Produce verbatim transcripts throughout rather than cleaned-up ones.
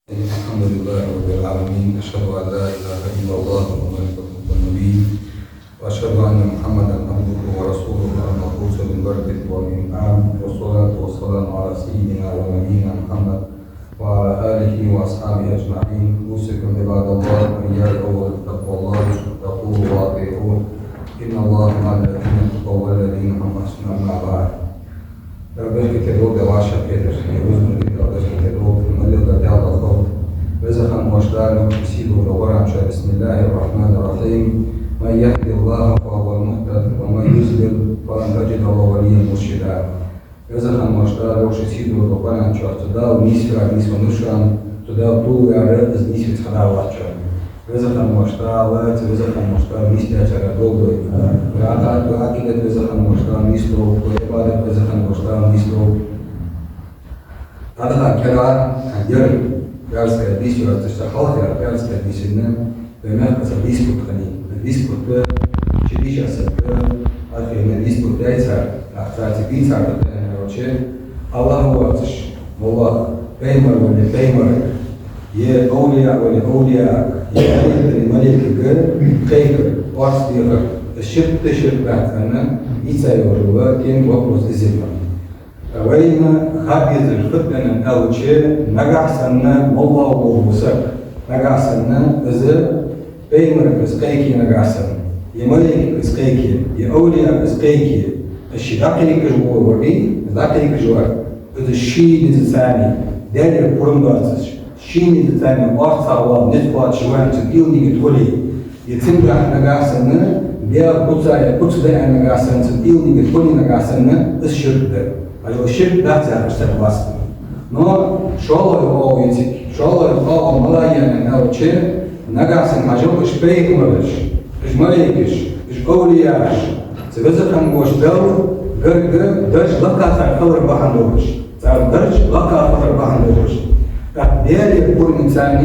الحمد لله رب العالمين. أشهد أن لا إله إلا الله الملك المبين. وأشهد أن محمدا عبده ورسوله المبعوث بالبركة والإنعام. والصلاة والسلام على سيدنا ونبينا محمد وعلى آله وأصحابه أجمعين. أوصيكم عباد الله وإياي أولا بتقوى الله. تقوه وأطيعوه. إن الله مع الذين اتقوا والذين هم محسنون. أما بعد. Дала беркате долда вай шоай хетар, е вузму дика Дала беркате долда, ма лелда Дала хов. Веза хинна волча Дала ший сийдолча Къуръан чу: بسم الله الرحمن الرحيم. من يهد الله فهو المهتد ومن يضلل فلن تجد له وليا مرشدا. Веза хинна волча Дала ший сийдолча Къуръан чу: цу Дала нийсвар нийсвеннав шоана, цу Дала тилвар из нийсвенна хьадалац шоана. Веза хинна волча Дала, цу Веза хинна волча Дала нийсдечарех долда вай. Вай Ӏакъидат, вай Ӏакъидат Веза хинна волча Дала нийсдолда, вай Ӏибадат Веза хинна волча Дала нийсдолда. Тахан кхера хьан яр пӀаьраска дийс йоацаш, цу хьалхара пӀаьраска дийсанна, вай мехка цхьа диспут хиннай. Диспут, чу дийша саг, архена диспут дайцар, ахцарца бийцар да тӀа аьнна волча, АллахӀ воацаш, моллагӀа, пайхамар вале пайхамарга, е овлияъ вале овлияъга, е малейк вале малейкага кхайкар, орц дехар, из ширк да, ширк дац аьнна, ийца йолаш йола тема, вопрос из я. Вайна хьадезаш хӀаьта аьнна аьлча, нагахьа санна моллагӀа вола саг, нагахьа санна из пайхамарга из кхайке нагахьа санна, е малейкага из кхайке, е овлияга из кхайке, из ше дӀакхайкаш вола вар, из дӀакхайкаш вар, из ший низаца, Даьлера пурам доацаш, ший низаца орцагӀвала низ кхоачаш вар, цун уйла-нигат хуле, е цунгахьа нагахьа санна Даьла куц я, куц да аьнна нагахьа санна цун уйла-нигат хуле нагахьа санна, из ширк да. Хьажал, ширк дац яхаш саг вац. Но шоллагӀа оал цига, шоллагӀа оал малагӀа я аьнна аьлча, нагахьа санна, хьажал, уж пайхамараш, уж малейкаш, уж овлияаш, цу Веза хинна волча Далла гарга дарж лакха цар хилар бахьан долаш, цар дарж лакха хилар бахьан долаш. ТӀаккха Даьлера пурамца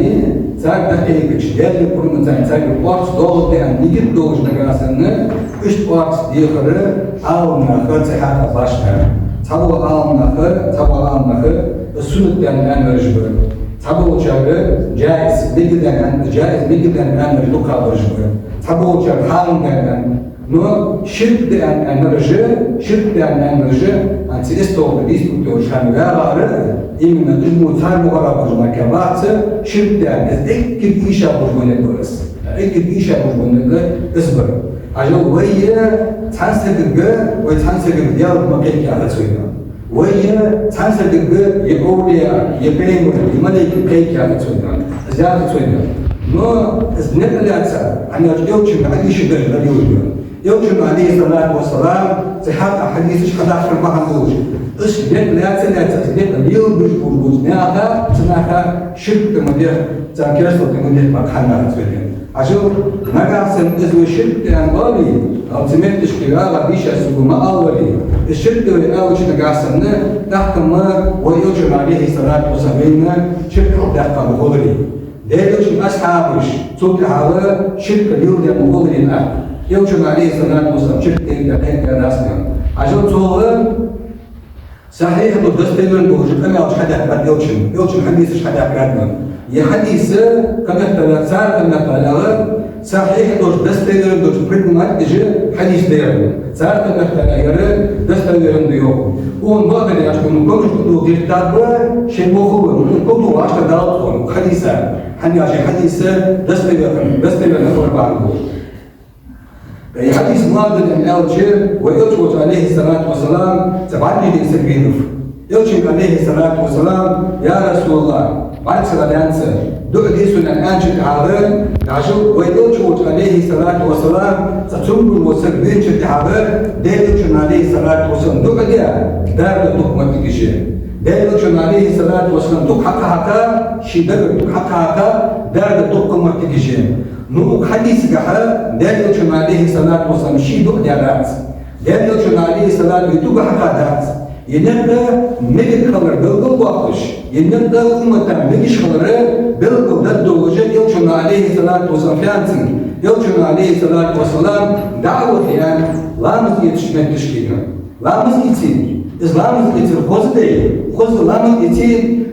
царга дӀакхайкача, Даьлера пурамца царгара орц доагӀаргда аьнна нигат долаш нагахьа санна, иштта орц дехар Ӏаламнаха цхьа хьакъ башха. Цхьабола Ӏаламнаха, цхьабола Ӏаламнаха из суннат да аьнна аьннараш бар. Цхьаболчар джаиз, мегаш да аьнна, джаиз, мегаш да аьнна аьннараш дукхагӀбараш бар. Цхьаболчар хьарам да аьнна. Но ширк да аьнна аьннараш, ширк да аьнна аьннараш, хӀанз цу истолга диспут йолаш хьаваьгӀар, именно уж мо цар мугӀара болаш мара бац, ширк да аьнна, из эггара ийша болаш бола никъ ба из. Эггара ийша болаш бола никъ из ба. Хьажал, вай цхьан сагага, вай цхьан сагага Даьлага ма кхайка яхац вайна. Вай цхьан сагага е овлияга, е пайхамарга, е малейкага кхайка яхац вайна. Из яхац вайна. Но из никъ лаьца, хӀана аьлча Элчан хьадисаш дӀадилла да. Элчано, Ӏалайхи ссалату вассалам, цхьа хьакъ хьадисаш хьадахар бахьан долаш, из никъ лаьца, лаьца, из никъ лелабеш болаш болча наха, цу наха ширк тӀа ма дехка, цар керастал тӀа ма дехка, бакъ хьанна ца вена. Хьажал, нагахьа санна из вай ширк да аьнна оале, хӀанз цу метташка ваьгӀа дийша саго ма аллара, из ширк да вай аьлча нагахьа санна, тӀаккха ма вай Элчано, Ӏалайхи ссалату вассалам, вайна ширк хьалдаьккха ма хулар. Даьла Элчан асхьабаш цул тӀехьагӀа ширк леладаь ма хулар. Элчано, Ӏалайхи ссалату вассалам, ширк леладаь кхайкадац вайна. Хьажал, цул сахьихь долаш, достоверно долаш къамаьлаш хьадаьхкад Элчано, Элчан хьадисаш хьадаьхкад вайна. Е хьадис, къамаьл, цар къамаьл, сахьихь долаш, достоверно долаш принимать деш хьадис да ер. Цар къамаьл, ер достоверно да йоах. Укхун бакъдар яхаш, ну, комаш куду гиртаб, шин боху, ну, куду ашта дал, ну, хьадиса. ХӀана аьлча хьадис достоверно, достоверно хабар бахьан долаш. Е хьадис малагӀа да аьлча, вай Элча волча, Ӏалайхи ссалату вассалам, цхьа бӀаргадайна саг венав. Элчанга, Ӏалайхи ссалату вассалам: «Я РасулаллахӀ, бӀаргса даьнца, дуӀа де сона», аьнначул тӀехьагӀа, хьажал, вай Элча волча, Ӏалайхи ссалату вассалам, цхьа цамогаш вола саг веначул тӀехьагӀа, Даьла Элчано, Ӏалайхи ссалату вассалам, дуӀа даь, дар да дукха моттигаш. Даьла Элчано, Ӏалайхи ссалату вассалам, дукха хьакха-хьакха, ший дагара дукха хьакха-хьакха, дар да дукха моттигаш. Ну, укх хьадисагахьа Даьла Элчано, Ӏалайхи ссалату вассалам, ший дуӀа даь дац. Даьла Элчано, Ӏалайхи ссалату, вай туга хьакха дац. Е никъ мегаш хилар белгалдоаккхаш, е никъ уммата мегаш хилар белгалдоаккхаш, Элчано, Ӏалайхи ссалату вассалам, фянцин, Элчано, Ӏалайхи ссалату вассалам, даӀват яь, ламаз эцаш метташка. Ламаз эций, из ламаз эцар хоза дий, хоза ламаз эций,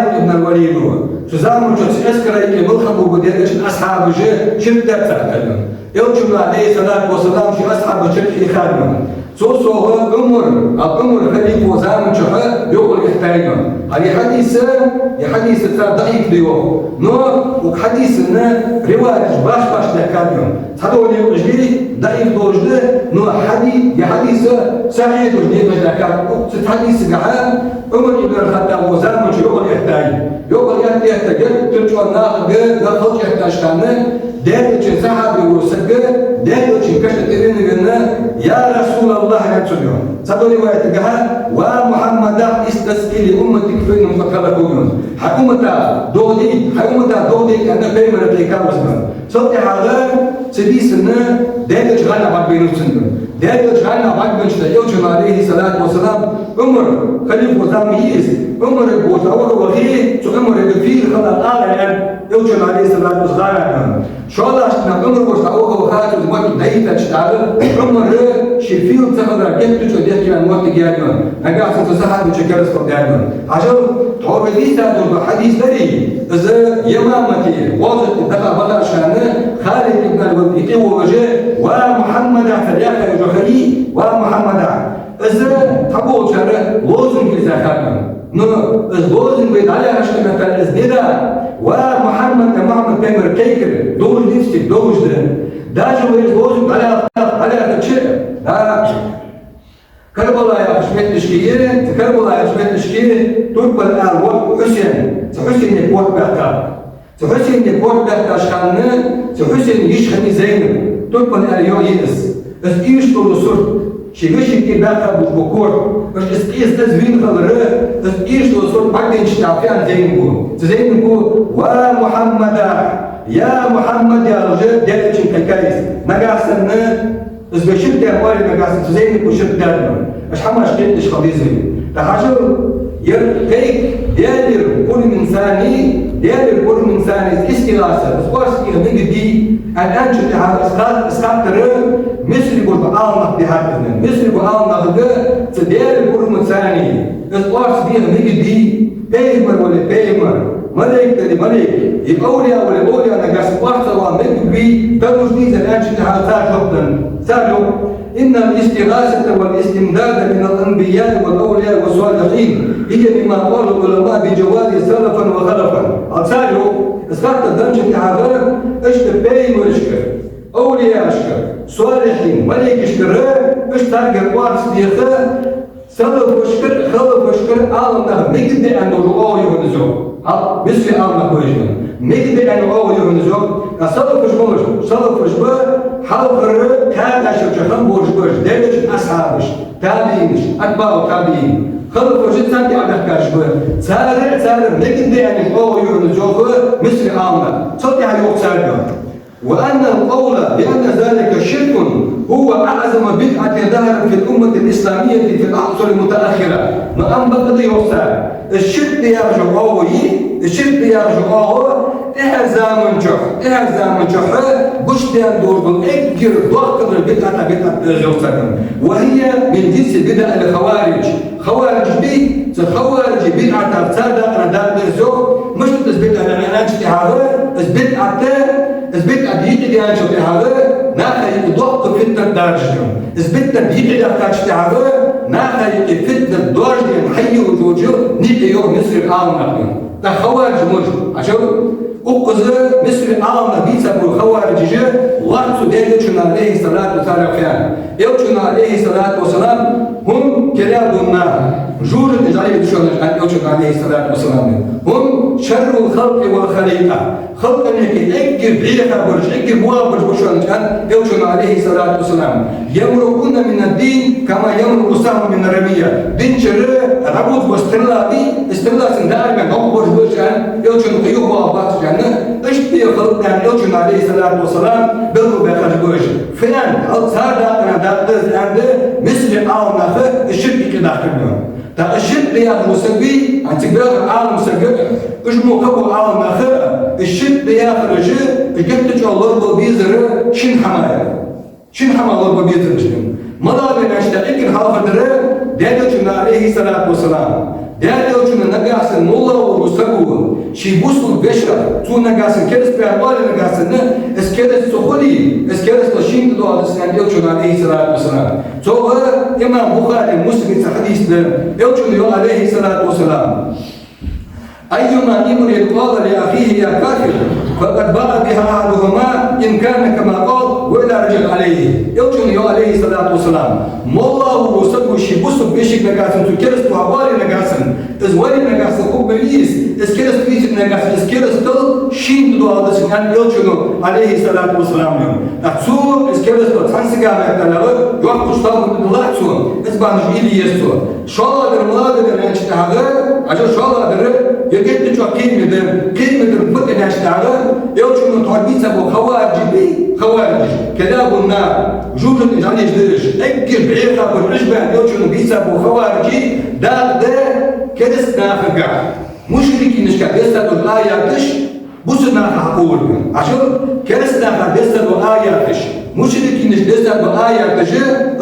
Халид ибн аль-Валид ва. Цу заман чухь цу эскара юкъе мел хинна болча дерригача асхьабаша ширк даьд цар, аьнна. Элчано, Ӏалайхи ссалату вассалам, ший асхьабашта ширк хьийхад. Цул совгӀа Ӏумар, а Ӏумар халифа волча заман чухь йокъал эттад. ХӀаьта ер хьадис, ер хьадис цар даӀиф да йоах. Но укх хьадиса риваяташ башха-башха даьхкад. Цхьадола никъаш да, даӀиф долаш да, но хьади-, ер хьадис сахьихь долаш никъаш даьхкад. Цу хьадисагахьа Ӏумар ибн аль-ХаттӀаб волча заман чухь йокъал эттад. Йокъал этта-этта, геттара чӀоагӀа нахага халча эттача хана, Даьла Элчан сахьабий вола саг, Даьла Элчан каша тӀа тӀавена-вена: «Я РасулаллахӀ», аьннад цо, йоах. Цхьадолча риваятагахьа: «Ва Мухьаммадахь, истаски ли умматика, фа иннахум къад халаку», аьннад. Хьай уммата догӀа де, хьай уммата догӀа де, аьнна, пайхамара тӀа кхайкар цо, йоах. Цул тӀехьагӀа цу хьадиса Даьла Элча гӀанахьа бӀаргабайнав цунна. Даьла Элча гӀанахьа бӀаргабайначул тӀехьагӀа Элчано, Ӏалайхи ссалату вассалам, Ӏумар, халифа волча заман я из, Ӏумарага бохаш дӀаваха вахе, цу Ӏумарага фийла хилар ала, аьнна, Элчано, Ӏалайхи ссалату вассалам, гӀанахьа. ШоллагӀча дийнахьа Ӏумар волча дӀаваха вахача из моттиг дӀайийтача тӀехьагӀа, Ӏумара ший фийла ца хилар геттара чӀоагӀа дехке ваьнна моттиг яьд, йоах. Нагахьа санна цу сахьабачо керастал даьд, йоах. Хьажал, тхьовра дийцад дола хьадис дарий, из Ямамате гӀазоте дӀа-хьа бахача хана Халид ибн аль-Валид юкъе волаш: «Ва Мухьаммадахь», аьнна яхаш хилар, «Ва Мухьаммадахь». Из цхьаболчар лозунг я из яхар. Но из лозунг вай дӀаяхьаш хинна меттел из нида, ва Мухьаммад, я Мухьаммад пайхамар кхайкар, долаш дицтиг, долаш да. Даже вай из лозунг дӀаяхьа-, дӀаяхьача, да, Карбала яхача метташка, цу Карбала яхача метташка турпал аьнна вола Хьусен, цу Хьусене корта баьккхаб. Цу Хьусене корта баьккхача хана, цу Хьусена йиша хиннай Зайнаб, турпал аьнна йоӀ я из. Из ийша дола сурт, ший вешийга тӀабаьккхаб уж ба корта. Уж из къиза из вийна хилар, из ийша дола сурт бӀаргадайначул тӀехьагӀа фу аьннад Зайнабо? Цу Зайнабо: «Ва Мухьаммада, я Мухьаммад», яхаш, Даьла Элчанга кхайкай из. Нагахьа санна из вешийга тӀа оале, нагахьа санна цу Зайнабо ширк даьд. Уж хӀамаш кхетадеш хила деза вай. ТӀаккха хьажал, ер кхайка Даьлагара пурам баьнна царна, Даьлагара пурам баьнна царна из истигӀаса, из орц дехар мегаргдий аьнна аьнначул тӀехьагӀа, из хат-, из хаттар Мисре болча Ӏаламнаха дихьар из. Мисре болча Ӏаламнахага цу Даьлагара пурам баьнна царна из орц дехар мегаргдий, пайхамар вале пайхамар, малайк дале малайк, е овлия вале овлия, нагахьа санна орц а вала мегаргвий, тарлуш дий из аьнна аьнначул тӀехьагӀа цар жоп деннад. Цар йоах: «إن الاستغاثة والاستمداد من الأنبياء والأولياء والصالحين هي مما قال العلماء بجوازه سلفا وخلفا». Хьажал, цар йоах, из хаттар денначул тӀехьагӀа, иштта пайхамарашкара, овлияашкара, солихьин, малайкашкара, иштта царгара орц деха салафашкара, халафашкара, Ӏаламнаха мегаргда аьнна дола оагӀув я хьона из, йоах. Хьал, Мисре Ӏаламнах ба уж. Мегаргда аьнна оагӀув я хьона из, йоах. А салафаш малаш ба? Салафаш ба хьалхара кхаь даьшкара хинна болаш ба уж, Даьла Элчан асхьабаш, табиӀинаш, атбаӀу табиӀин. Халафаш царна тӀехьа баьхкараш ба. Цар, цар мегаргда аьнна оагӀув я хьона из, йоах, Мисре Ӏаламнаха. Цул тӀехьа йоах цар, йоах: «وأن القول بأن ذلك شرك هو أعظم بدعة ظهرت في الأمة الإسلامية في العصور المتأخرة». Но амма бакъда, йоах цар, из ширк да яхаш оагӀув, из ширк да яхаш оагӀув тӀеххьарча заман чухь, тӀеххьарча заман чухь гучадаьнна долаш дола эггара доккхагӀа дола бидӀатех бидӀат да из, йоах цар. «وهي من جنس بدع الخوارج». Хаварижий, цу хаварижий бидӀатех цар дакъа дакъа да из, йоах. Мишта да из бидӀат аьнна аьнначул тӀехьагӀа, из бидӀат, из бидӀат юкъе даьнначул тӀехьагӀа наха юкъе доккха фитнат даржаденна. Из бидӀат юкъе даьккхачул тӀехьагӀа наха юкъе фитнат даржаденна хьайийлла долча никъ я, йоах, Мисре Ӏаламнаха. ТӀаккха хаварижаш малаш ба? Хьажал, укхаза Мисре Ӏаламнаха бийца бола хаварижаш лоацца Даьла Элчанна, Ӏалайхи ссалату вассалам, фена. Элчано, Ӏалайхи ссалату вассалам: «هم كلاب النار». ЖожагӀатен жӀалеш да шоана, аьннад Элчано, Ӏалайхи ссалату вассалам. «هم شر الخلق والخليقة». Халкъа юкъе эггара бӀеха бараш, эггара боагӀа бараш ба шоана, аьннад Элчано, Ӏалайхи ссалату вассалам. «يمرقون من الدين كما يمرق السهم من الرمية». Дин чура рабут ва стрела бий, стрела санна дӀа а баьнна, дӀабоагӀаш ба уж, аьннад Элчано, кхы юхабоагӀаргбац уж, аьнна. Иштта ба халкъ, аьннад Элчано, Ӏалайхи ссалату вассалам, белгалбаьхаш ба уж. Фу аьнна, хьал цар дакъа дакъа да из, аьннад Мисре Ӏаламнаха, из ширк юкъе дахкар. ТӀаккха из ширк да яхаш вола саг вий, хӀанз цига ваьха Ӏалам саг, уж мо кхыбола Ӏаламнах, из ширк да яхараш, уж геттара чӀоагӀа лорабала безар шин хӀамах. Шин хӀамах лорабала безар уж. МалагӀа да аьнна аьнначул тӀехьагӀа, эггара хьалхардар Даьла Элчано, Ӏалайхи ссалату вассалам. Даьла Элчано, нагахьа санна моллагӀа вола саг ва, ший бусалба вешийна, цо, нагахьа санна, кераста ва аьнна оале, нагахьа санна, из кераста ца хуле, из керастал шийна тӀадоагӀаргда из, аьннад Элчано, Ӏалайхи ссалату вассалам. Цох имам Бухарийс, Муслима цхьа хьадис да, Элчано йоах, Ӏалайхи ссалату вассалам: «أيما امرئ قال لأخيه يا كافر فقد باء بها أحدهما إن كان كما قال وإلا رجعت عليه». Элчано йоах, Ӏалайхи ссалату вассалам, моллагӀа вола саг ва, ший бусалба вешийга, нагахьа санна, цо кераста ва аьнна оале, нагахьа санна, из вале, нагахьа санна, хӀама вийс, из кераста вийцар, нагахьа санна, из керастал шийна тӀадоагӀаргда из, аьннад Элчано, Ӏалайхи ссалату вассалам. ТӀаккха цо из керастал цхьан сага меттел йоаккхача, тоам тӀадилла цо, из бахьанаш уйла еза цо. ШоллагӀдар малагӀа да аьнна аьнначул тӀехьагӀа, хьажал, шоллагӀдар, е геттара чӀоагӀа кхераме дар, кхераме дар фуд аьнна аьнначул тӀехьагӀа, Элчано тхьовра бийца бола хаварижаш бий, хаварижаш, كلاب النار, жожагӀатен жӀалеш да уж, эггара бӀеха бараш ба, аьннад Элчано, бийца бола хаварижий дакъа да кераста нахагахьа, мушрикинашка десса дола аяташ бусалба наха хьакхоллар. Хьажал, кераста наха десса дола аяташ, мушрикинашка десса дола аяташ,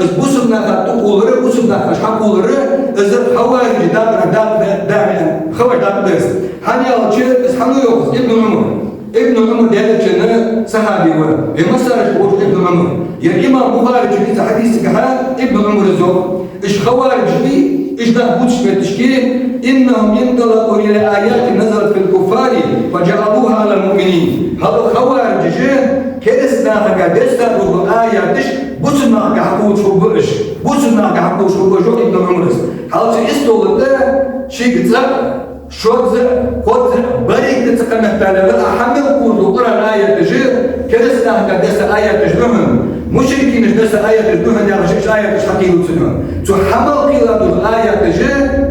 из бусалба наха тӀакхоллар, бусалба наха хьакхоллар, из хаварижий дакъа, дакъа да, да, хаварижий дакъа да из. ХӀана аьлча, из хьан йоах из? Ибн Ӏумар. Ибн Ӏумар Даьла Элчан сахьаба ва, вай массанена воккха Ибн Ӏумар. Ер имам Бухарийс цу хьадиса тӀа Ибн Ӏумара йоах: уж хаварижаш бий, Иштта бувцаш бетташки: «إنهم انطلقوا إلى آيات نزلت في الكفار فجعلوها على المؤمنين». Хьал хаварижаш кераста нахага десса дола аяташ бусалба нахага хьакхувлаш хургба уж. Бусалба нахага хьакхувлаш хургба уж, йоах Ибн Ӏумара. Хьал цу истола тӀа шийга цӀа, шозза, кхозза, берригаш цу кхаьметталера а хьа мел кхувлаш дола Къуръан аяташ, кераста нахага десса аяташ да хьона, мушрикинаш десса аяташ да хьона яхаш, уж аяташ хьакхийллад цунна. Цу хьа мел кхийла дола аяташ,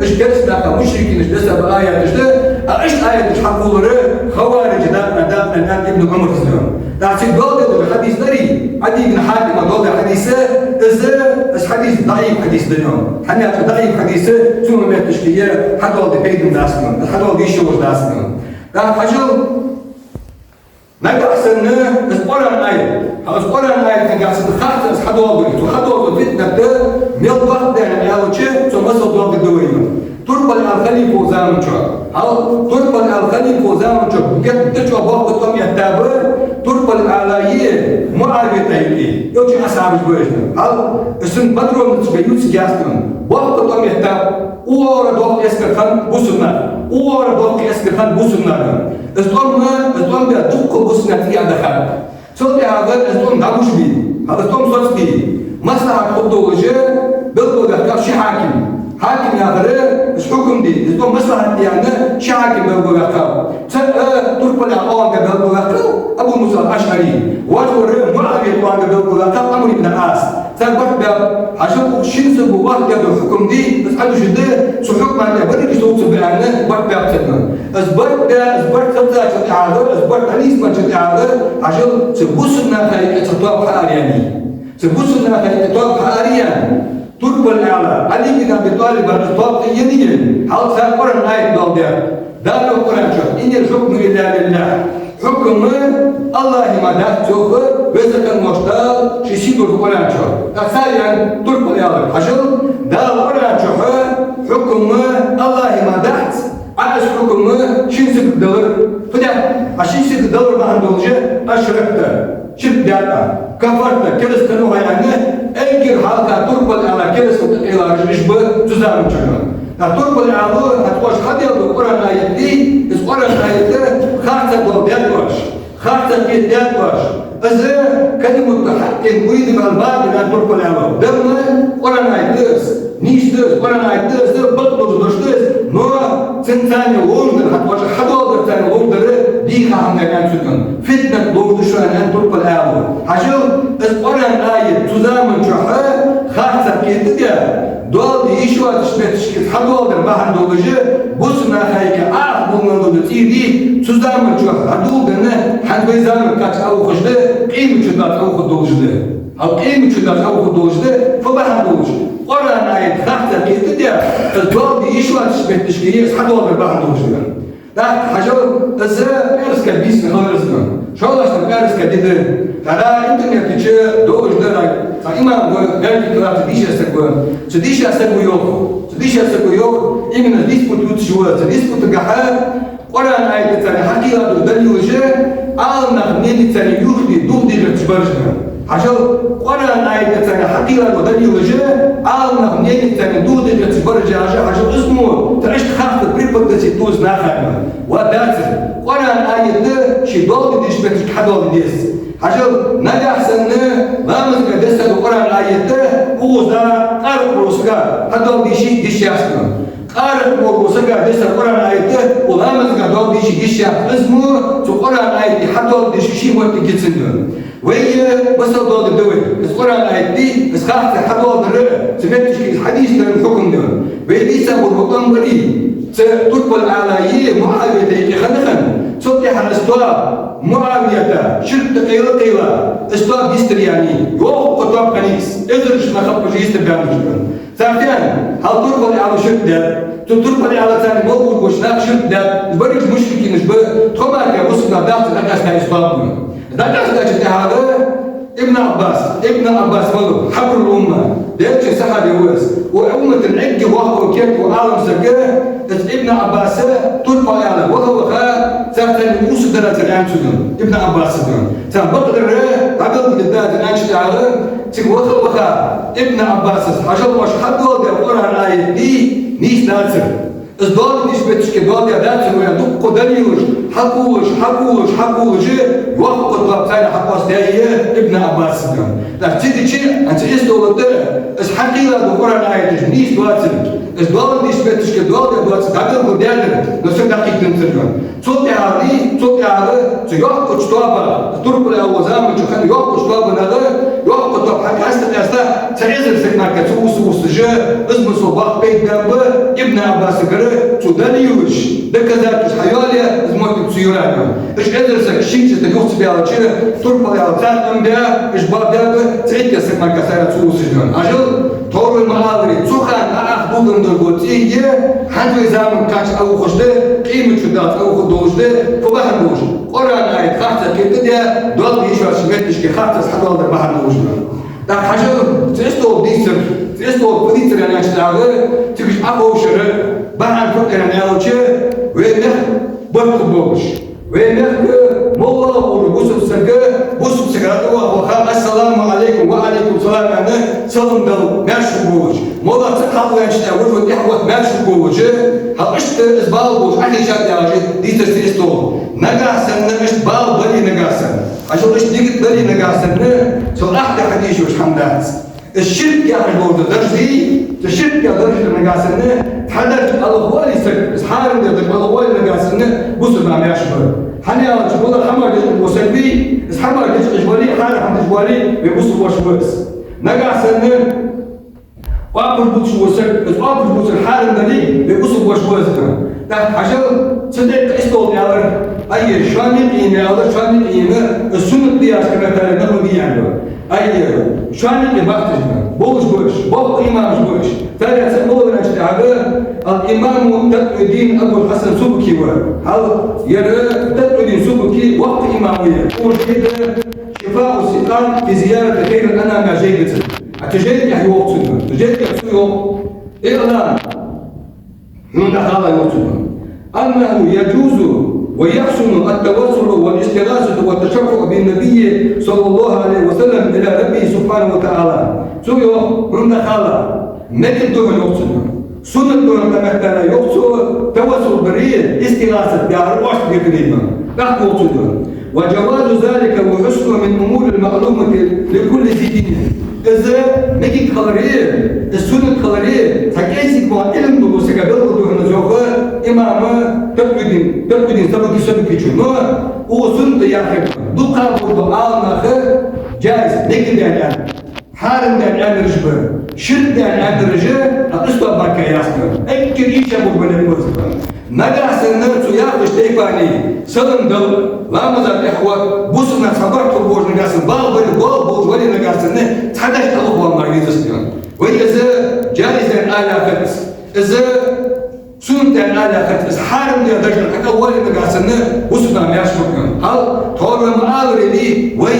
уж кераста наха, мушрикинаш десса ба аяташ да, а уж аяташ хьакхувлар хаварижий дакъа, дакъа, дакъа Ибн Ӏумара да. ТӀаккха цига доаладаь дола хьадис дарий, Ӏадий бин Хьатима доаладаь хьадис, из, из хьадис даӀиф хьадис да хьона. ХӀана аьлча даӀиф хьадис цу метташка е хьадоаладе пайдана дац хьона, хьадоаладе йиш йолаш дац хьона. ТӀаккха хьажал, нагахь санна из Къуръан аят, хьа из Къуръан аят нагахь санна харцахьа из хьадоаладе, цо хьадоаладу фитнат мел доккха да аьлча, цо масал доаладергда вайна. Турпал-Ӏаьла халифа волча заман чухь. Хьал Турпал-Ӏаьла халифа волча заман чухь геттара чӀоагӀа боккха тӀом эттаб Турпал-Ӏаьлеи МуӀавияс юкъе. Йолча асхьабаш ба уж. Хьал, из цун подробносташ бе юц ястан. Боккха тӀом эттаб, угӀора доккха эскар хиннаб бусалба наха. УгӀора доккха эскар хиннаб бусалба наха. Из тӀом, из тӀом бе дуккха бусалба наьха цӀий дахад. Цул тӀехьагӀа из тӀом дӀабуш бий, хьал из тӀом соцабий, маслахьат хургдолаш белгалваьккхав ши хьаким. Хьаким яхар, из хьукам де, из тӀом маслахьат де аьнна, ши хьаким белгалваьккхав. ЦаӀ Турпал-Ӏаьла оагӀорахьа белгалваьккхав Абу Муса АшӀари, вож вар МуӀавия оагӀорахьа белгалваьккхав Ӏамр ибн Ӏас. Цар барт баьб, хьажал, укх шин саго вахтеду хьукам де, из Ӏадуш да, цу хьукма тӀа берригаш совцаргба аьнна, барт баьб царна. Из барт баь, из барт хилча тӀехьагӀа, из барт дӀанийсбеннача тӀехьагӀа, хьажал, цу бусалба наха юкъе цхьа тоаба хьаараяьннай. Цу бусалба наха юкъе тоаба хьаараяьнна, Турпал-Ӏаьла, Ӏали бин Аби ТӀалиба из тоаба тӀаенна, хьал цар Къуръан аят доаладаьд. Дала йоах Къуръан чу: «إن الحكم إلا لله». Хьукам АллахӀа мара дац, йоах Веза-Сийлахь Дала ший сийдолча Къуръан чу. ТӀаккха цар аьннад Турпал-Ӏаьлага: хьажал, Дала Къуръан чу хьукам АллахӀа мара дац, Ӏа из хьукам шин сагага далар фу да? Ӏа шин сагага далар бахьан долаш, ашракта, ширк даьд Ӏа, кафарта, кераста хиннав Ӏа аьнна, эггара хьалха Турпал-Ӏаьлага керастал тӀакхеллараш уж ба цу заман чухь. ТӀаккха Турпал-Ӏаьлас хьатӀакхоачаш хьадаьлча Къуръан аят дий, из Къуръан аят харцахьа доаладаьд оаш, харцахьа кхетадаьд оаш. Из كلمة حق أريد بها الباطل, аьннад Турпал-Ӏаьлас. Дам Къуръан аят да из, нийса да из, Къуръан аят да из, бакъ долаш дош да из, но цунца царна ловш дар, хьатӀакхоачаш хьадоаладаьр царна ловш дар дийха хӀама да аьннад цо. Фитнат ловш да шоана, аьннад Турпал-Ӏаьлас. Хьажал, из Къуръан аят цу заман чухь харцахьа кхетадаь, доаладе йиш йоацача метташка из хьадоаладар бахьан долаш, бусалба наха юкъе Ӏаьдала мел дола цӀий дий, цу заман чухь хьадоладенна, хӀанз вай заман кхаьча Ӏоухаш да, къематдийнахьа Ӏохургдолаш да. Хьал къематдийнахьа Ӏохургдолаш да, фу бахьан долаш? Къуръан аят харцахьа кхетадаь, из доаладе йиш йоацача метташка из хьадоаладар бахьан долаш да. ТӀаккха хьажал, из пӀаьраска бийсанна хилар из. ШоллагӀа пӀаьраска ди да. ТӀаккха интернета чу долаш дар, цхьа имам ва, гаьна кхы а цхьа дийша саг ва. Цу дийша саго йоах. Цу дийша саго йоах, именно диспут ювцаш ва. Цу диспутагахьа Къуръан аятаца хьакхийла дола далилаш, Ӏаламнаха мненицаца юхаде, духьалде гӀерташ бараш да. Хьажал, Къуръан аятаца хьакхийла дола далилаш, Ӏаламнаха мненицаца духьалде гӀерташ бараш да, хьажал, из мо, цу иштта харцахьа преподносить ду из наха. Ва дацар, Къуръан аят ший доаладе дезача метташка хьадоаладе деза. Хьажал, нагахь санна ламазага десса дола Къуръан аят укхаза къаракъ волча сага хьадоаладе йиш йий, йиш яц хьона. Къаракъ волча сага десса Къуръан аят укх ламазага доаладе йиш йий, йиш яц. Из мо цу Къуръан аята хьадоаладе йиш я, ший моттиг я цун. Вай масал доаладергда вай. Из Къуръан аят дий, из харцахьа хьадоаладар, цу метташка из хьадийцадар хьукам да. Вай дийца бола хьукам барий, цу Турпал-Ӏаьлеи МуӀавиясеи юкъе хинна хинна, цул тӀехьагӀа из тоаба МуӀавията ширк тӀа кхийла-кхийла, из тоаба йистеяьннай. Йоккха тоаба хиннай из, эзараш нах хьабаьхкача йистебаьннараш. Цар фу аьннад, хьал Турпал-Ӏаьлас ширк даьд, цу Турпал-Ӏаьлаца мел гӀоргволча наха ширк даьд, из берригаш мушрикинаш ба, тхо мара бусалба нах дац, дӀакъаьстад из тоаба. ДӀакъаьстача тӀехьагӀа Ибн Ӏаббас, Ибн Ӏаббас малув, хьабрул умма, Даьла элчан сахьаба ва из, укх уммата эггара воккха, керда вола Ӏалам саг, из Ибн Ӏаббас Турпал-Ӏаьле ваха-ваха, цар царна укхаза дар, цар аьннад цунга, Ибн Ӏаббаса. Цар бакъдар дӀабелгалдаьд аьнначул тӀехьагӀа, цига ваха-ваха Ибн Ӏаббаса: хьажал, оаш хьадоаладаь Къуръан аят дий, нийса дацар. Из доаладеча метташка доаладаьдацар вай, дуккха далилаш хьакхувлаш, хьакхувлаш, хьакхувлаш, йоккха тоаба царна хьакъоастадаьд Ибн Ӏаббаса. ТӀаккха цигача, цу истола тӀа, из хьакхийла дола Къуръан аяташ нийса доацар, из доаладеча метташка доаладаь доацар дӀабелгалдаьдар, но саг дӀакхийттанзар. Цул тӀехьагӀа, цул тӀехьагӀа цу йоккхача тоабах, турпал аьлча заманчухь хинна йоккхача тоаба нах, йоккха тоаба хьакъаьста-къаьста, цхьа эзар саг мара ца вувсаш, из масала бакъ пайда баьб Ибн Ӏаббасагара, цо далилаш, доказательстваш хьайоалаяь, из моттиг цу юрайо. Уж эзар саг шийна чу юха ца баьлча, турпал аьлча царна къам баь, уж бакъ баьб, цхьа итт саг мара царех ца вувсаш. Хьажал, тховра ма аллара, цу хана Ӏа ах дулдан долаш дола цӀий, хӀанз вай заман кхача Ӏоухаш да, къематди дац Ӏоухаш долаш да, фу бахьан долаш? Къуръан аят харцахьа кхетадаь, доал йиш йолча метташка харцахьа хьадоаладар бахьан долаш да. ТӀаккха хьажал, цу истола дийцар, цу истола фу дийцар аьнначул тӀехьагӀа, цигаш Ӏоховшара бахьан фу да аьлча, вай мехка барт хургболаш, вай мехка моллагӀа волча бусалба сага, бусалба сага дӀаваха-ваха: «Ассаламу Ӏалайкум», «Ва Ӏалайкум салам» аьнна, салам дала маьрша хургболаш. МоллагӀа ца кхалхаваьннача тӀехьа вож ван тӀехьа отта маьрша хургболаш. Хьал иштта из бала болаш Ӏохайша а яхаш дийцар цу истола. Нагахьа санна иштта бала бале нагахьа санна, хьажал, иштта нигат дале нагахьа санна, цул ахтар хьадийша йиш йолаш хӀама дац. Из ширк яхаш дола дарж дий, цу ширк яха дарж да нагахьа санна, цхьа дарж алхвале саг, из хьарам да дарж алхвале нагахьа санна, бусалба нах маьрша ба. ХӀана аьлча, валлахӀи, хӀамаш деш вола саг вий, из хӀамаш деш вале, хьарам хӀама деш вале, вай бусалба воша ва из. Нагахьа санна оапаш бувцаш вола саг, из оапаш бувцар хьарам дале, вай бусалба воша ва из. ТӀаккха хьажал, цу декъа истола аьлар, ай, Шамикъийна аьлар, Шамикъийна, из суннат да яхаш хьаьнатар Навави аьнна. Ай, Шамикъий бахташ ба, болаш ба уж, боккхий имамаш ба уж. Царех цаӀ мала ва аьнначул тӀехьагӀа, ал-имаму Такъиюддин Абул-Хьасан Субки ва. Хьал, ер Такъиюддин Субки воккха имам ва ер. Укхо жайна «Шифау ссикъам фи зиярати хайрил анам» яхача жайна тӀа. А цу жайна тӀа йоах цо, цу жайна тӀа цо йоах: اعلم, хьона дӀахала, йоах цо, أنه يجوز ويحسن التوسل والاستغاثة والتشفع بالنبي صلى الله عليه وسلم إلى ربه سبحانه وتعالى. Цо йоах, хьона дӀахала, мегаргда хьона, йоах цо, суннат да хьона, тӀехьа меттала йоах цо, тавассул дар, истигӀасат дар, оаш декхарийна. ТӀаккха йоах цо: وجواز ذلك وحسنه من الأمور المعلومة لكل ذي دين. Из мегаргхилар, из суннатхилар цхьа кӀезига мо Ӏилма долча сага белгалду хьона из, йоах имам Такъиюддин, Такъиюддин Субки, Субкичо. Но укхо суннат да яхар дукха болча Ӏаламнаха джаиз, мегаш да аьнна, хьарам да аьннараш ба, ширк да аьннараш а, а къистоа барка яхар. Эггара ийша болх ба аьнна укхо. Нагахьа санна цу яхача тайпара салам дала, ламаза тӀехьа ваха, бусалба наха цхьа барт хургболаш нагахьа санна, бала бале, бала болаш вале нагахьа санна, цхьа дешаш алхвала мара везац. Вай из джаиз да аьнна ала яхац, из суннат да аьнна ала яхац, из хьарам да яха дарж хьакхалхавале нагахьа санна, бусалба нах маьрша хургба. Хьал, тховра ма аллара, вай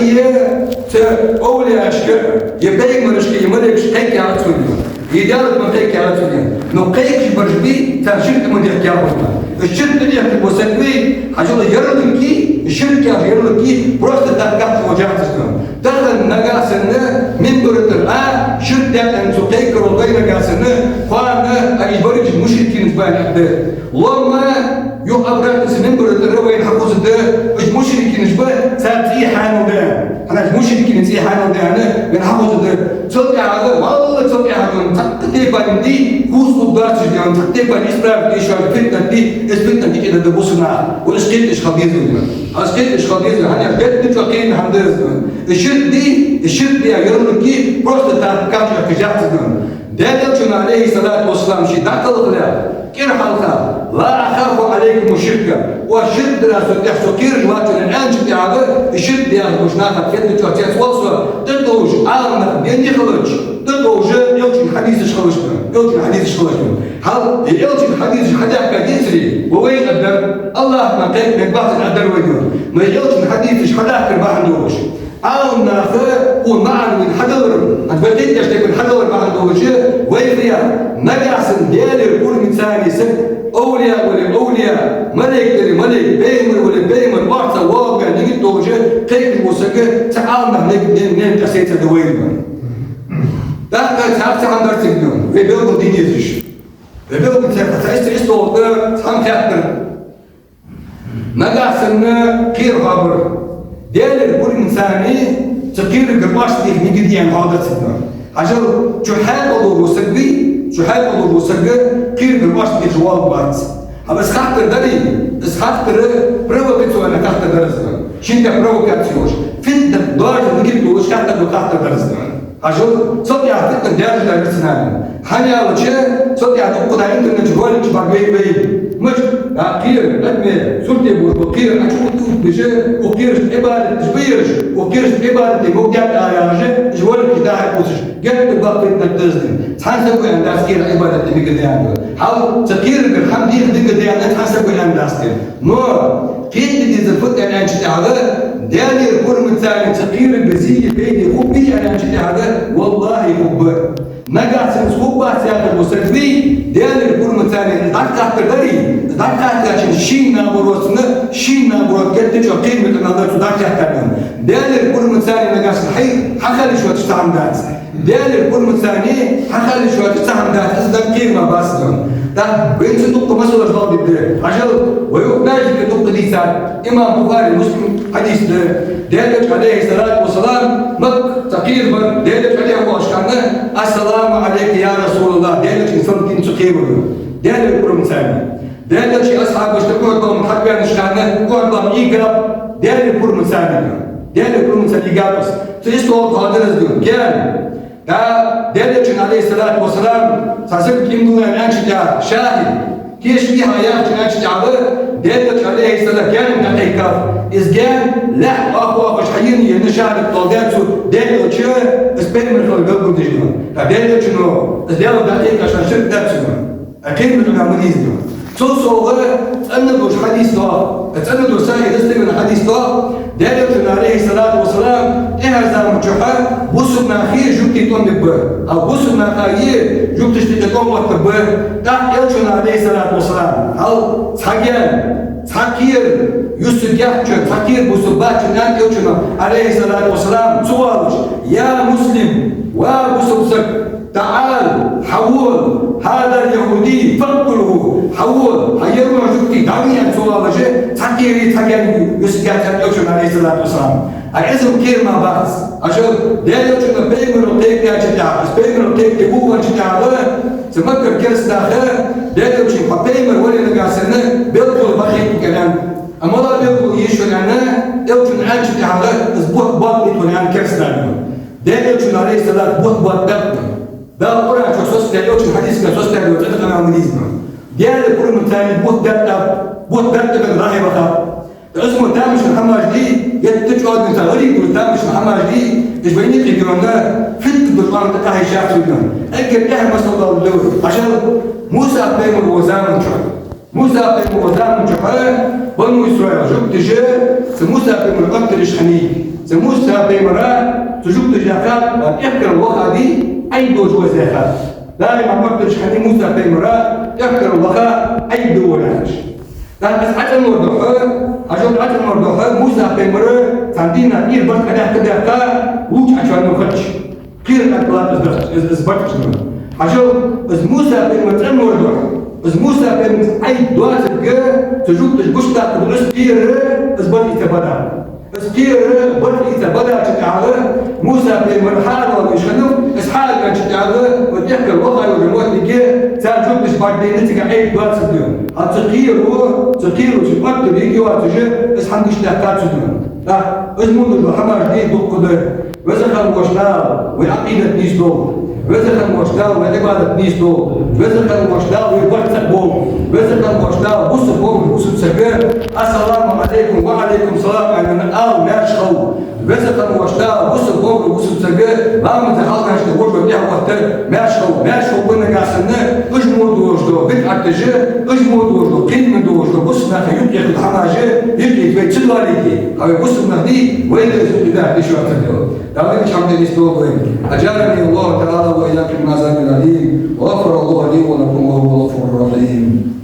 цу овлияашка, е пайхамарашка, е малейкашка кхайка яхац вайна. Е Даьлага ма кхайка яхац вайна. Но кхайкаш бараш бий, цар ширк ма дехка яхац вайна. Из ширк дехка бола саг вий, хьажал, ярлыки, ширк яха ярлыки просто так кхаччалца яхац вайна. Тахан нагахьа санна минбара тӀара а ширк да аьнна цо кхайкар вале нагахьа санна, кхоана а уж берригаш мушрикинаш ба аьнна да. Ломма юха обратно цу минбара тӀара вайна хьахозаргда, уж мушрикинаш ба, цар цӀий хьаьнал да. ХӀана аьлча мушрикий цӀий хьаьнал да аьнна, вайна хьахозаргда. Цул тӀехьагӀа, валлахӀи, цул тӀехьагӀа цхьаккха тайпара дий, хӀусбу доацаш да, цхьаккха тайпара исправить деш йола фитнат дий, из фитнат дикъида бусалба наха. Ва из кхетадеш хила деза вайна. Из кхетадеш хила деза, хӀана аьлча геттара чӀоагӀа кхерам хӀама да из. Из ширк дий, из ширк да яха ярлыки просто так кхаччалца яхац вайна. Даьла Элчано, Ӏалайхи ссалату вассалам, ше дӀакхалхалехь, кӀира хьалха: «لا أخاف عليكم الشرك». Оаш ширк дара со тӀехьа со кхераш вац аьнначул тӀехьагӀа, из ширк да яхаш болча наха геттара чӀоагӀа цецвоал со, тӀатовжа Ӏаламнах бен хилча, тӀатовжа Элчан хьадисаш хилча, Элчан хьадисаш хилча. Хьал, е Элчан хьадисаш хьадаьхка децаре, ва вайна аргдар, АллахӀа ма кхайка мегаргбац аьнна аргдар вайна. Но е Элчан хьадисаш хьадахкар бахьан долаш Ӏаламнаха укх маӀан вайна хьадалар, хӀанз вай кхетадеш дерг вайна хьадалар бахьан долаш, вай фу я, нагахьа санна Даьлагара пурам баь цхьа саг, овлия вале овлия, малейк дале малейк, пайхамар вале пайхамар, орцагӀа воагӀа аьнна нигат долаш кхайкаш вола Сага цхьа Ӏаламнах наг-, наг-, нагахь тӀа сецаду вайна. ТӀаккха цхьа хӀама дар цига, вай белгалде дезаш. Вай белгалде дезаш, цхьа исто-, истолга цхьа хӀама хаьттар. Нагахь санна кхера хьабар. Даьлагара пурам царна цу кхерагара башха дийха нигат де аьнна хьоадац царна. Хьажал, чу хьаькъал дола саг вий, чу хьаькъал дола саг кхерагара башха дийха воаллаш вац. Ам из хаттар дарий, из хаттар провокационни хаттар дар из. Шийна тӀа провокаци йолаш, фитна доаржа нигат долаш хаттар да, хаттар дар из. Хьажал, цул тӀехьа фитна даьржа дар из нагахь. ХӀана аьлча, цул тӀехьа дукха да интернет чу роликаш бӀаргавайнавай. Мишта, а, кхера, адамий сурте болаш бола кхера, а чу утта-, уттабеш, укх кхерашта Ӏибадат деш ба ераш, укх кхерашта Ӏибадат де мегаш да аьнна, уж роликаш дӀахьекхаш, геттара бакъ фитна да из. Цхьан саго аьннадац кхера Ӏибадат де мегаш да аьнна. Хьал, цу кхерагара хӀама дийха мегаш да аьнна, цхьан саго аьннадац. Но кхетаде дезар фуд аьнна аьлча тӀехьагӀа, Даьлагара пурам царна цу кхерагара зе е пайда хургбий аьнна аьлча тӀехьагӀа, валлахӀи, хургба. Нагахь санна хургбац яхаш вола саг вий, Даьлагара пурам царна из дӀакхаттар дарий, из дӀакхаттачун шийна наоборот санна, шийна наоборот геттара чӀоагӀа кхераме къамаьл дар цо дӀакхаьттачун. Даьлагара пурам царна нагахь санна хьай-, хьахила йиш йоацаш цхьа хӀама дац. Даьлагара пурам царна хьахила йиш йоацаш цхьа хӀама дац, из дар кхерам бац из. ТӀаккха вайна цу дукха масалаш доаладергда. Хьажал, вай укх маьждиге дукха дийцад, имам Бухари, Муслима хьадис да. Даьла Элча, Ӏалайхи ссалату вассалам, Макка тӀа кхера бар, Даьла Элча Ӏалайхи вахаш хана: «Ассаламу Ӏалайка, я РасулаллахӀ», Даьла Элчанга салам дина цо кхера вар. Даьлагара пурам царна. Даьла Элча асхьабашта Ухьуд лоам хьабаьннача хана, Ухьуд лоам ийгаб, Даьлагара пурам царна. Даьлагара пурам царна ийгаб из. Цу истолга хьоадац из. Кхера. Да, Даьла Элчан, Ӏалайхи ссалату вассалам, цхьа саг иман дилла аьнначул тӀехьагӀа, шахӀид, тешаме хьаяхача аьнначул тӀехьагӀа, Даьла Элча, Ӏалайхи ссалам, гаьна тӀакхайкав. Из гаьна лаьтта охьа-охьаш хьаена, енна шахӀадат доаладаьд цо, Даьла Элча, из пайхамар хилар белгалдеш да. ТӀаккха Даьла Элчано из Даьлагара дӀакхайкача ширк дац цунна. Ӏакхийна ма дий из. Цул совгӀа цӀена долаш хьадис да, цӀена долаш сахьихь достоверни хьадис да, Даьла Элчано, Ӏалайхи ссалату вассалам, тӀехьарча заман чухь бусалба наха жугтий тӀом бергба. А бусалба наха жугташта юкъе тӀом оттаргба. ТӀаккха Элчано, Ӏалайхи ссалату вассалам, хьал цхьа гаьна, цхьа кхера юсаргьяц цу чу, цхьа кхера бусалба бац цу чу аьннад Элчано, Ӏалайхи ссалату вассалам, цо аьлча: «Я муслим, ва бусалба саг, تعال, хьавола, هذا اليهودي فاقتله, хьавола, хьа ерван жугтий дӀаве», аьнна цо аьлча, цхьа кхера, цхьа гаьна юсаргьяц цу чу аьннад Элчано, Ӏалайхи ссалату вассалам. А из-м кхерам бац. Хьажал, Даьла Элчано пайхамар хилар кхайкачул тӀехьагӀа, из пайхамар хилар кхайкаде вахачул тӀехьагӀа, цу Маккара кераста наха Даьла Элчанга: «Хьо пайхамар вале нагахь санна белгало ма хетта кхерам». Амма белгало еш аьнна, Элчано аьнначул тӀехьагӀа, из бутт боатт тхона аьннад кераста наха. Даьла Элчано, Ӏалайхи ссалам, бутт боаттаб. Дала Къуръан чу соцадаьд, Элчано хьадисага соцадаьд, цӀена къамаьл ма дий из. Даьлагара пурам царна бутт боаттаб, бутт боаттаб, дӀа-хьа вахаб. Из мо тамашийна хӀамаш да, етта чӀоагӀа цхьа гӀариб дола тамашийна хӀамаш да, уж вайна юкъе гонна, фитна долаш Ӏомаде тӀакхайшаб цо. Эггара тӀехьа масал доаладергда вай. Хьажал, Муса пайхамар вола заман чухь. Муса пайхамар вола заман чухь Бану Исраил жугташа цу Муса пайхамар оттаргдолаш хиннай. Цу Муса пайхамара цу жугташа яхад, тӀехкарал ваха дий, Ӏайба долаш ва из яхад. Даим оттаргдолаш хиннай Муса пайхамара, тӀехкарал ваха, Ӏайба долаш ва яхаш. ТӀаккха из ӀацӀенвар духьа, хьажал, ӀацӀенвар духьа Муса пайхамар цхьан дийнахьа тӀера барт кхаьча даьккха, лувча Ӏочувеннав хача. Кхера тӀаккха латт из барт, из, из барт кхаьча. Хьажал, из Муса пайхамар цӀенвар духьа, из Муса пайхамара Ӏайба доацилга, цу жугташа гучадаккха из кхера, из барт ийца баьб. Из кхера, барт ийца баьчул тӀехьагӀа, Муса пайхамар хьалвала вешанав, из хьалваьчул тӀехьагӀа, ва тӀехкарал ваха йолча моттиге, цар жугташа бӀаргадайнад цига Ӏайба доацилга. А цу кхеро, цу кхеро чу оттар йига йоацаш, из хӀама гучадаьккхад цунна. ТӀаккха из мо дола хӀамаш дий дукха да. Веза хинна волча Дала вай Ӏакъидат нийсдолда. Веза хинна волча Дала вай Ӏибадат нийсдолда. Веза хинна волча Дала вай барт цӀа болба. Веза хинна волча Дала бусалба вола бусалба сага: «Ассаламу Ӏалайкум», «Ва Ӏалайкум салам» аьнна ала маьрша хилба. Веза хинна волча Дала бусалба вола бусалба сага ламаза хьалхашка вожо тӀехьа отта маьрша хилба. Маьрша хургба нагахь санна, уж мо долаш дола бидӀаташ, уж мо долаш дола, кхераме долаш дола бусалба наха юкъе хила хӀамаш, юкъе вай ца доалийте. Хьавай бусалба нах дий, вайна из юкъе даьнна йиш йоацилга. Дала вай чам тӀа нийсдолда вай. أجارني الله تعالى وإياكم من عذاب أليم، وغفر الله لي ولكم وهو الغفور الرحيم.